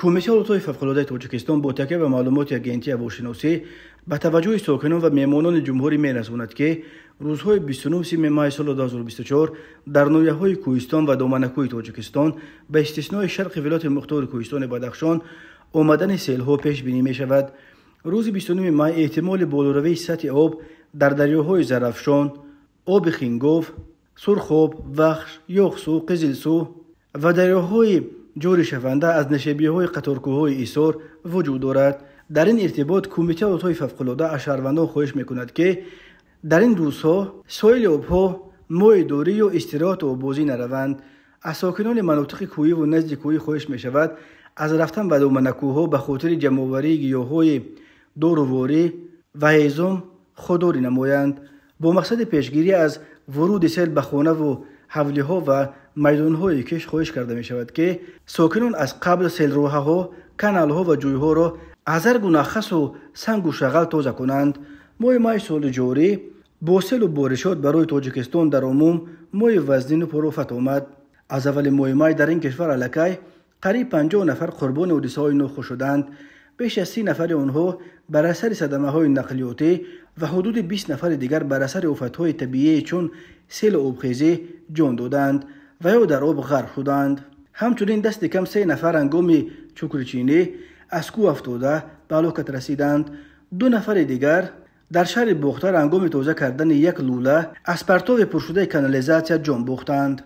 Кумитаи ҳолатҳои фавқулодаи Тоҷикистон бо такя ба маълумоти Агентии ҳавошиносӣ ба таваҷҷӯҳи сокинон ва меҳмонони ҷумҳурӣ мерасонад, ки рӯзҳои 29 май соли 2024 дар ноҳияҳои Кӯҳистон ва доманакӯҳи Тоҷикистон ба истиснои шарқи вилояти мухтори Кӯҳистони Бадахшон омадани селҳо пешбинӣ мешавад. Рӯзи 29 май эҳтимоли болоравии сатҳи об дар дарёҳои Зарафшон, оби Хингов, Сурхоб, Вахш, Ёхсу, Қизилсу ва дарёҳои ҷоришаванда аз нишебиҳои қаторкӯҳҳои Исор вуҷуд дорад. Дар ин иртибот Кумитаи ҳолатҳои фавқулода аз шаҳрвандон хоҳиш мекунад, ки дар ин рӯзҳо соҳили обҳо, моҳидорӣ ё истироҳату оббозӣ нараванд. Аз сокинони манотиқи кӯҳиву назди кӯҳӣ хоҳиш мешавад аз рафтан ба доманакӯҳҳо ба хотири ҷамъоварии гиёҳҳои доруворӣ ва ҳезум худдорӣ намоянд. Бо мақсади пешгирӣ аз вуруди сел ба хонаву ҳавлиҳо ва майдонҳои кишт хоҳиш карда мешавад, ки сокинон аз қабл селроҳаҳо, каналҳо ва ҷӯйҳоро аз ҳар гуна хасу сангу шағал тоза кунанд. Моҳи май соли ҷорӣ бо селу боришот барои Тоҷикистон дар умум моҳи вазнину пурофат омад. Аз аввали моҳи май дар ин кишвар аллакай қариб 50 нафар қурбони ҳодисаҳои нохуш шуданд. Беш аз 30 нафари онҳо бар асари садамаҳои нақлиётӣ ва ҳудуди 20 нафари дигар бар асари офатҳои табиие чун селу обхезӣ ҷон доданд ва ё дар об ғарқ шуданд. Ҳамчунин дасти кам 3 нафар ҳангоми чукрчинӣ аз кӯҳ афтода ба ҳалокат расиданд. 2 нафари дигар дар шаҳри Бохтар ҳангоми тоза кардани як лӯла аз партови пуршудаи канализатсия ҷон бохтанд.